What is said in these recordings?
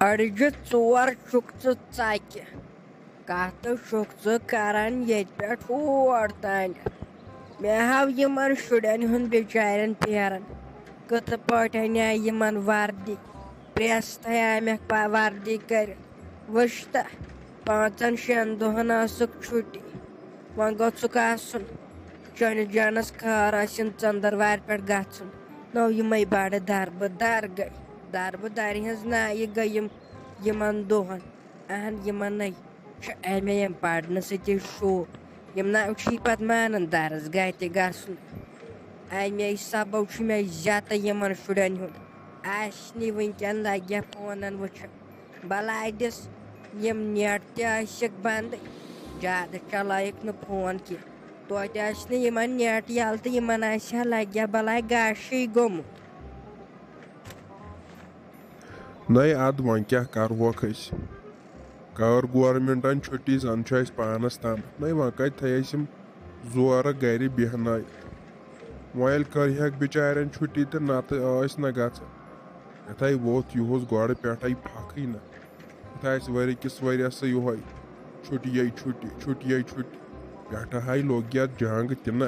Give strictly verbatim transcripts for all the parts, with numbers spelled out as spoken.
أڑجہِ ژور چھُکھ ژٕ ژَکہِ۔ کَتھ چھُکھ ژٕ کران ییٚتہِ پٮ۪ٹھ ہور تانٮ۪تھ؟ مےٚ ہاو یِمن شُرٮ۪ن ہُنٛد بِچارٮ۪ن پھیران۔ کِتھٕ پٲٹھۍ اَنے یِمن وردی؟ پرٛیس تھایمکھ پا-، وردی کٔرِتھ۔ وٕچھ تہٕ، پانٛژن شٮ۪ن دۄہن ٲسٕکھ چھُٹی۔ وۄنۍ گوٚژھُکھ آسُن۔ چٲنِس جانس خٲر ٲسِن ژٔنٛدٕروارِ پٮ۪ٹھ گژھُن۔ نو یِمے بڑٕ دربہٕ در گٔے۔ دربہٕ درِ ہٕنٛز نایہِ گٔے یِم، یِمن دۄہن۔ اہن، یِمنے چھُ اَمے یِم پرنہٕ سۭتی شوق۔ یِم نہ چھُے پتہٕ مانان درس گاہ تہِ گژھُن۔ اَمے سبب چھُ مےٚ زیادٕ یِمن شُرٮ۪ن ہُنٛد۔ آسہِ نہٕ وٕنکٮ۪ن لگہِ ہا فونن وٕچھُن۔ بلاے دِس یِم نیٹ تہِ ٲسِکھ بنٛدٕے، زیادٕ چلٲیِکھ نہٕ فون کینٛہہ۔ توتہِ آسہِ نہٕ یِمن نیٹ یَلہٕ تہٕ یِمن آسہِ ہا لگہِ ہا بلاے گاشٕے گوٚمُت۔ نَے اَدٕ وۄنۍ کیٛاہ کَرہوکھ أسۍ؟ کٔر گورمنٹَن چھُٹی، زَن چھُ اَسہِ پانَس تام۔ نَے وۄنۍ کَتہِ تھایہِ اَسہِ یِم زورٕ گَرِ بیٚہنٲیِتھ؟ وۄنۍ ییٚلہِ کَرِہَکھ بِچارٮ۪ن چھُٹی تہٕ نَتہٕ ٲسۍ نہٕ گژھان۔ یِتھَے ووٚتھ یُہُس گۄڈٕ پٮ۪ٹھَے پھَکھٕے نہٕ۔ یِتھَے اَسہِ ؤری کِس ؤریَسٕے یِہوٚے چھُٹیے چھُٹی، چھُٹیے چھُٹی۔ پٮ۪ٹھٕ ہَے لوٚگ یَتھ جنٛگ تہِ نہ۔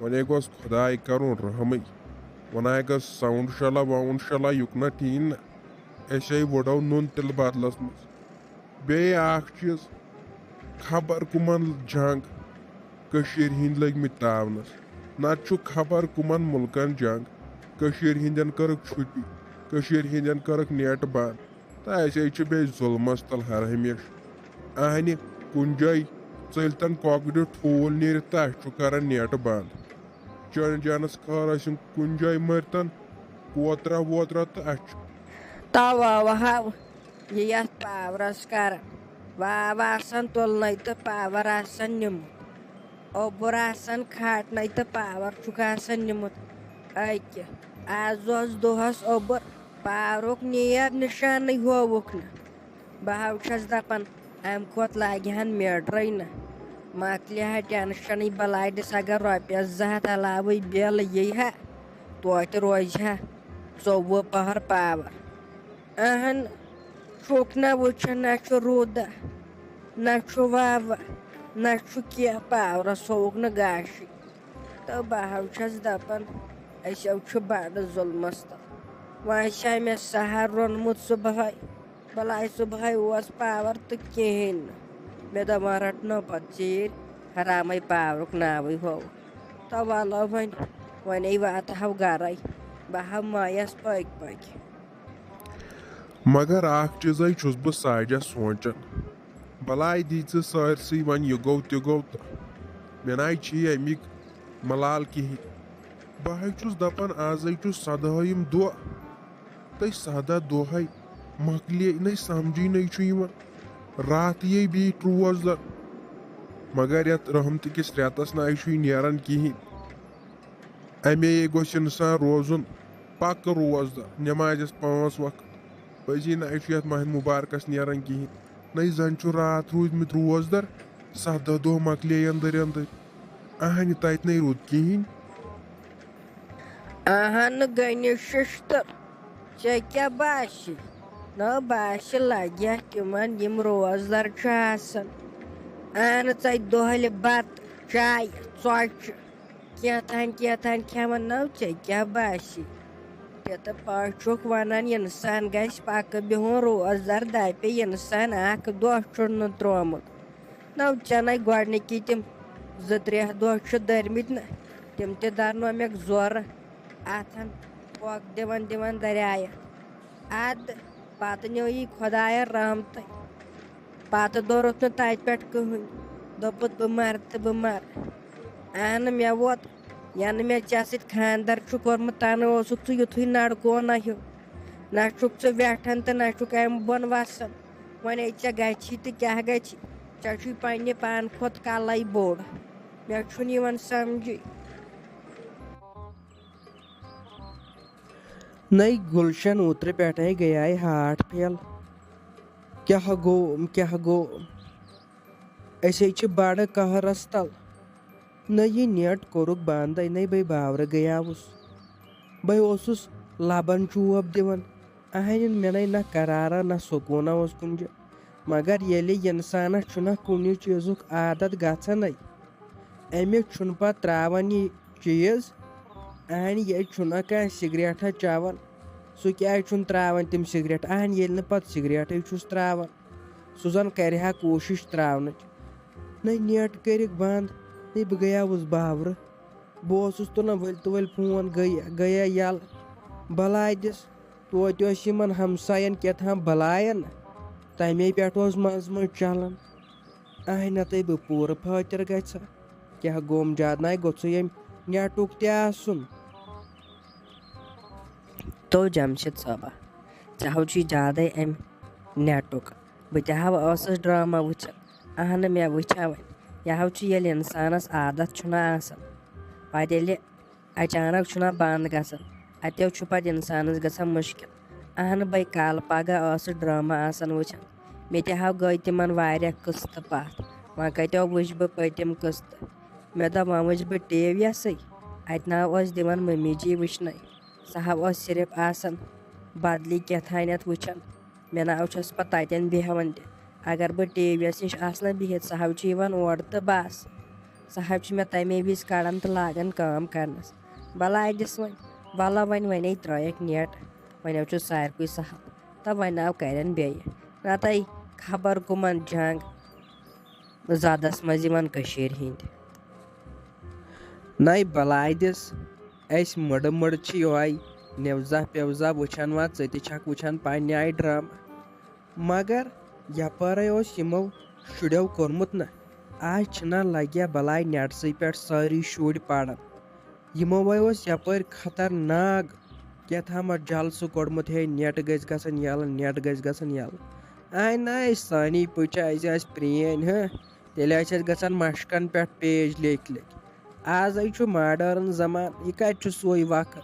وۄنۍ گوٚژھ خۄداے کَرُن رحمٕے۔ وۄنۍ گٔژھ ساوُنٛڈ شَلا واوُنٛڈ شَلا یُک نہ ٹھیٖک نہ۔ أسۍ ہے وُڈو نُن تِلہٕ بدلَس منٛز۔ بیٚیہِ اَکھ چیٖز، خبر کٕمَن جنٛگ کٔشیٖرِ ہِنٛدۍ لٔگۍ مٕتۍ تاونَس۔ نَتہٕ چھُ خبر کٕمَن مُلکَن جنٛگ۔ کٔشیٖرِ ہِنٛدٮ۪ن کٔرٕکھ چھُٹی، کٔشیٖرِ ہِنٛدٮ۪ن کٔرٕکھ نیٹ بنٛد۔ تہٕ اَسہِ ہے چھِ بیٚیہِ ظُلمَس تَل ہر ہمیشہٕ۔ اَہنہِ کُنہِ جایہِ ژٔلۍ تَن کۄکرِ ٹھوٗل نیٖرِتھ تہٕ اَسہِ چھُ کَران نیٹ بنٛد۔ چٲنِس جانَس خٲر ٲسِن کُنہِ جایہِ مٔرۍ تَن کوترا ووترا تہٕ اَسہِ چھُ۔ تَوَے وَہَو یہِ یَتھ پاورَس کَران۔ واو آسان تُلنَے تہٕ پاوَر آسان نیُمُت۔ اوٚبُر آسان کھاٹنَے تہٕ پاوَر چھُکھ آسان نیُمُت۔ أکہِ، آز اوس دۄہَس اوٚبُر، پاورُک نیب نِشانٕے ہووُکھ نہٕ۔ بہٕ ہاو چھَس دَپان، اَمہِ کھۄتہٕ لاگہِ ہَن میٖٹرٕے نہٕ۔ مۄکلہِ ہا ٹٮ۪نشَنٕے، بَلاے دِس اگر رۄپیَس زٕ ہَتھ علاوٕے بِل یی ہا، توتہِ روزِ ہا ژوٚوُہ پَہَر پاوَر۔ اَہَن، چھُکھ نہ وٕچھان، نہ چھُ روٗدہ، نہ چھُ واوہ، نہ چھُ کینٛہہ، پاورَس ہووُکھ نہٕ گاشٕے۔ تہٕ بہٕ ہاو چھَس دَپان، أسۍ ہاو چھِ بَڑٕ ظُلمَس تَل۔ وۄنۍ چھا مےٚ سَہَر روٚنمُت صُبحٲے؟ بَلاے صُبحٲے اوس پاوَر تہٕ کِہیٖنۍ نہٕ۔ مےٚ دوٚپ، وۄنۍ رَٹنو پَتہٕ ژیٖرۍ، حرامَے پاورُک ناوٕے ہوو۔ تہٕ وَلو وۄنۍ، وۄنۍ واتہٕ ہاو گَرَے۔ بہٕ ہاو مایَس پٔکۍ پٔکۍ۔ مگر اَکھ چیٖزَے چھُس بہٕ ساجہ سونٛچان۔ بَلاے دی ژٕ سٲرسٕے، وۄنۍ یہِ گوٚو تہِ گوٚو تہٕ مےٚ نَے چھِی اَمِکۍ ملال کِہیٖنۍ۔ بہٕ ہَے چھُس دَپان، آزَے چھُ سَدہٲیِم دۄہ، تہٕ سَداہ دۄہَے مۄکلے نَے، سَمجھی نَے چھُ یِوان۔ راتھ یی بیٚیہِ روزدَر، مگر یَتھ رحمتہٕ کِس رٮ۪تَس نَے چھُے نیران کِہیٖنۍ۔ اَمے گوٚژھ اِنسان روزُن پَکہٕ روزدَر، نٮ۪مازٮ۪س پانٛژھ وقت۔ پٔزی نَے چھُ یَتھ ماہِ مُبارکَس نیران کِہیٖنۍ۔ نَے زَن چھُ راتھ روٗدمُت روزدَر، سَداہ دۄہ مۄکلے أنٛدٕرۍ أنٛدٕرۍ۔ اَہَنہِ تَتہِ نَے روٗد کِہیٖنۍ۔ اَہَن گٔنہِ شِشتٕر، ژےٚ کیٛاہ باسہِ؟ نہ باسہِ لَگہِ تِمَن یِم روزدَر چھِ آسان۔ اَہَن ژَتہِ دۄہلہِ بَتہٕ، چاے، ژۄچہِ، کینٛہہ تام کینٛہہ تام کھٮ۪وان۔ نہ ژےٚ کیٛاہ باسہِ؟ تہِ تہٕ پٲٹھۍ چھُکھ وَنان، اِنسان گژھِ پَکہٕ بِہُن روزدَر، دَپہِ اِنسان اَکھ دۄہ چھُنہٕ ترٛوومُت۔ نو چناے گۄڈنِکی تِم زٕ ترٛےٚ دۄہ چھِ دٔرمٕتۍ نہ، تِم تہِ درنو مےٚ زورٕ اَتھن، پھۄکھ دِوان دِوان دریایَس۔ اَدٕ پتہٕ نیوٗ یی خۄدایَن رحمتٕے۔ پتہٕ دوٚرُتھ نہٕ تَتہِ پٮ۪ٹھ کٕہٕنۍ۔ دوٚپُتھ، "بہٕ مَرٕ تہٕ بہٕ مَرٕ۔" اَہنہٕ مےٚ ووت، یَنہٕ مےٚ ژےٚ سۭتۍ خانٛدر چھُ کوٚرمُت، تَنہٕ اوسُکھ ژٕ یُتھُے نَڑکونا ہیوٗ۔ نہ چھُکھ ژٕ ویٹھان تہٕ نہ چھُکھ اَمہِ بۄن وَسان۔ وۄنۍ ہے ژےٚ گژھی تہٕ کیٛاہ گژھی؟ ژےٚ چھُے پنٛنہِ پانہٕ کھۄتہٕ کَلَے بوٚڑ۔ مےٚ چھُنہٕ یِوان سَمجھٕے۔ نَے گُلشن اوترٕ پٮ۪ٹھَے گٔیے ہارٹ فیل۔ کیٛاہ گوٚو، کیٛاہ گوٚو؟ أسۍ ہے چھِ بڑٕ قہرس تل۔ نہ یہِ نیٹ کوٚرُکھ بنٛد، نَے بے باورٕ گٔیاوُس۔ بے اوسُس لبن چوب دِوان، اہنٮ۪ن مِلے نہ قرارا نہ سکوٗنا اوس کُنہِ جایہِ۔ مگر ییٚلہِ اِنسانس چھُنہ کُنہِ چیٖزُک عادت گژھان، أمِس چھُنہٕ پتہٕ ترٛاوان یہِ چیٖز۔ اہنہِ ییٚلہِ چھُنہ کانٛہہ سگریٹا چٮ۪وان، سُہ کیٛازِ چھُنہٕ ترٛاوان تِم سگریٹ؟ اہنہِ ییٚلہِ نہٕ پتہٕ سگریٹٕے چھُس ترٛاوان، سُہ زن کرِ ہا کوٗشش ترٛاونٕچ۔ نہ نیٹ کٔرِکھ بنٛد، نہ بہٕ گٔیاوُس باورٕ۔ بہٕ اوسُس تُلان ؤلۍ تہٕ ؤلۍ فون، گٔیے، گٔیے یَلہٕ۔ بَلاے دِس، توتہِ اوس یِمَن ہمسایَن کیٛاہ تام بَلایَن، تَمے پٮ۪ٹھ اوس منٛزٕ منٛزٕ چَلان۔ اَہہِ نَتَے بہٕ پوٗرٕ فٲطر گژھِ ہا۔ کیٛاہ گوٚم زیادٕ نَے گوٚژھُے ییٚمۍ نیٹُک تہِ آسُن۔ تو جمشید صٲبہ، ژےٚ ہاو چھُے زیادَے اَمہِ نیٹُک۔ بہٕ تہِ ہاو ٲسٕس ڈرامہ وٕچھان۔ اہنہٕ، مےٚ وٕچھا وۄنۍ۔ یہِ ہاو چھُ ییٚلہِ اِنسانَس عادت چھُنہ آسان، پَتہٕ ییٚلہِ اچانک چھُنہ بنٛد گژھان، اَتیو چھُ پَتہٕ اِنسانَس گژھان مُشکِل۔ اہنہٕ، بَے کالہٕ پگاہ ٲسٕس ڈرامہ آسان وٕچھان۔ مےٚ تہِ ہاو گٔے تِمَن واریاہ قٕسطہٕ پَتھ۔ وۄنۍ کَتیو وٕچھِ بہٕ پٔتِم قٕسطہٕ؟ مےٚ دوٚپ، وۄنۍ وٕچھِ بہٕ ٹی وی یَسٕے۔ اَتہِ نہ ٲس دِوان مٔمی جی وٕچھنَے۔ سُہ ہاو ٲس صرف آسان بدلی کیٛاہ تھانٮ۪تھ وٕچھان۔ مےٚ نہ چھَس پَتہٕ تَتٮ۪ن بیٚہوان تہِ۔ اگر بہٕ ٹی وی یَس نِش آسہٕ نہ بِہِتھ، سُہ ہاو چھُ یِوان اورٕ تہٕ بَس۔ سُہ ہاو چھُ مےٚ تَمے وِزِ کَڑان تہٕ لاگان کٲم کَرنَس۔ بَلاے دِس وۄنۍ، وَلہٕ وۄنۍ، وَنے ترٛٲیَکھ نیٹ۔ وۄنۍ حظ چھُ ساروٕے سہل۔ تہٕ وۄنۍ ناو کَرن بیٚیہِ۔ نَتَے خبر کٕمَن جنٛگ زَدَس منٛز یِوان کٔشیٖرِ ہِنٛدۍ۔ نَے بَلاے دِس، أسۍ مٕڑٕ مٕڑٕ چھِ یِہوٚے نِوزا پیوزا وٕچھان، وۄنۍ ژٕ تہِ چھَکھ وٕچھان پنٛنہِ آیہِ ڈرامہ۔ مگر یَپٲرَے اوس یِمو شُرٮ۪و کوٚرمُت نہ، آز چھِنہ لَگہِ ہا بَلاے نیٹسٕے پٮ۪ٹھ سٲری شُرۍ پَران۔ یِمو وَے اوس یَپٲرۍ خطرناک کیٛاہ تھامَتھ جلسہٕ کوٚڑمُت، ہے نیٹ گژھِ گژھن یَلہٕ، نیٹ گژھِ گژھن یَلہٕ۔ آے نہ أسۍ سانی پُچہِ، اَسہِ آسہِ پرٛٲنۍ، ہہ، تیٚلہِ ٲسۍ اَسہِ گژھان مَشقَن پٮ۪ٹھ پیج لیکھِ لیکھِ۔ آزَے چھُ ماڈٲرٕن زمانہٕ، یہِ کَتہِ چھُ سُے وقت؟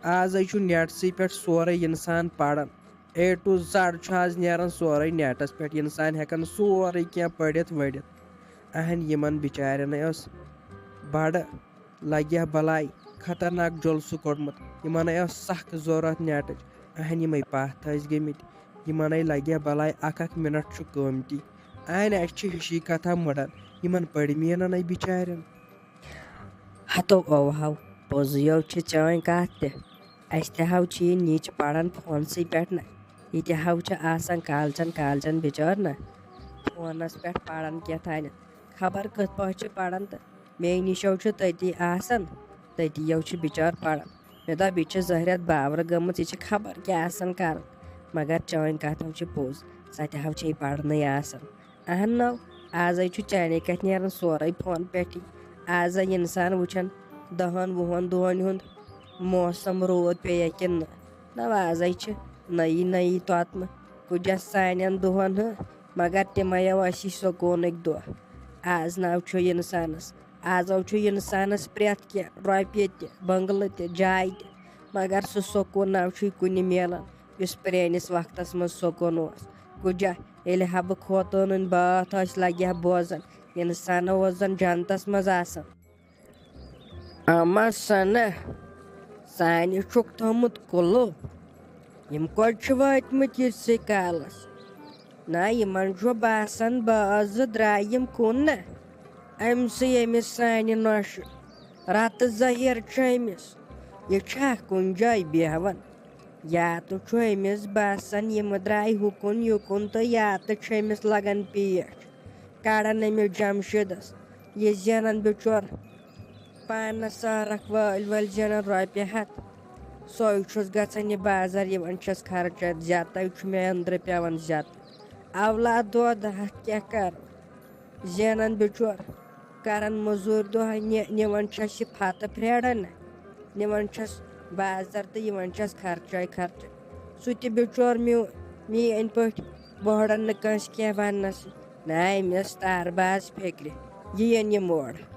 آزَے چھُ نیٹسٕے پٮ۪ٹھ سورُے اِنسان پَران۔ اے ٹو زَڈ چھُ آز نیران سورُے نیٹَس پٮ۪ٹھ، اِنسان ہٮ۪کان سورُے کینٛہہ پٔرِتھ ؤرِتھ۔ اہن یِمَن بِچارٮ۪نَے ٲس بَڑٕ لَگہِ ہا بَلاے خطرناک جُلسہٕ کوٚڑمُت، یِمَنَے ٲس سَخ ضوٚرَتھ نیٹٕچ۔ اہن یِمَے پَتھ ٲسۍ گٔمٕتۍ، یِمَنَے لَگہِ ہا بَلاے، اَکھ اَکھ مِنَٹ چھُ قۭمتی۔ اہن اَسہِ چھِ ہِشی کَتھا مُڑان، یِمَن پٔرۍ میٖنَنَے بِچارٮ۪ن۔ ہتو اوہو، پوٚزُے یو چھِ چٲنۍ کتھ تہِ۔ اسہِ تہِ ہاو چھِ یہِ نِچ پران فونسٕے پٮ۪ٹھ نہ۔ یہِ تہِ ہاو چھِ آسان کالچن کالچن بِچٲر نہ۔ فونس پٮ۪ٹھ پران کیٛاہ تانٮ۪تھ۔ خبر کِتھ پٲٹھۍ چھِ پران تہٕ مے نِشو چھُ تٔتی آسان۔ تٔتی یو چھِ بِچٲر پران۔ مےٚ دوٚپ، یہِ چھِ زہرٮ۪تھ باورٕ گٔمٕژ، یہِ چھِ خبر کیٛاہ آسان کران۔ مگر چٲنۍ کتھ ہاو چھِ پوٚز، سۄ تہِ ہاو چھے پرنٕے آسان۔ اہن نو، آزے چھُ چانے کتھِ نیران سورُے فون پٮ۪ٹھٕے۔ آزے انسان وٕچھان دہن وُہن دۄہن ہُنٛد موسم، روٗد پیٚیہِ کِنہٕ نہ۔ نو آزے چھِ نٔیی نٔیی توتمہٕ کُجس سانٮ۪ن دۄہن ہٕنٛہ، مگر تِمے یو اسی سکوٗنٕکۍ دۄہ۔ آز نو چھُ انسانس، آزو چھُ انسانس پرٛٮ۪تھ کینٛہہ، رۄپیہِ تہِ، بنگلہٕ تہِ، جاے تہِ، مگر سُہ سکوٗن نو چھُے کُنہِ میلان، یُس پرٛٲنِس وقتس منٛز سکوٗن اوس۔ کُجا ییٚلہِ حبہٕ خوتوٗنٕنۍ بٲتھ ٲسۍ لگہِ ہا بوزان، انسان اوس زن جنتس منٛز آسان۔ اما سنہ، سانہِ چھُکھ تھوٚمُت قُلُف۔ یِم کوٚت چھِ وٲتمٕتۍ ییٖتسٕے کالس؟ نہ، یِمن چھُ باسان بٲژ زٕ درٛاے یِم کُن نہ۔ أمۍ سٕے أمِس سانہِ نۄشہِ رتہٕ زہیر چھُ أمِس۔ یہِ چھا کُنہِ جایہِ بیہوان؟ یا تہٕ چھُ أمِس باسان، یِمہٕ درٛاے ہُکُن یُکُن تہٕ یا تہٕ چھُ أمِس لگان پیٹھ۔ کڑان أمِس جمشیدس، یہِ زینان بِچور پانس سارکھ وٲلۍ وٲلۍ زینان رۄپیہِ ہتھ۔ سۄے چھُس گژھان یہِ بازر، یِوان چھس خرچہ زیادٕ، تۄہہِ چھُ مےٚ أنٛدرٕ پٮ۪وان زیادٕ۔ اولاد دۄد ہتھ کیٛاہ کرٕ؟ زینان بِچور، کران مٔزوٗرۍ دۄہ، نِ-، نِوان چھَس یہِ پھَتہٕ پھرٛیرَن، نِوان چھَس بازر تہٕ یِوان چھَس خرچے خرچہٕ۔ سُہ تہِ بِچور میو-، میٛٲنۍ پٲٹھۍ بۄہڑان نہٕ کٲنٛسہِ کینٛہہ وَننَسٕے۔ نہ أمِس تار باز فِکرِ، یِیَن یہِ مورٕ۔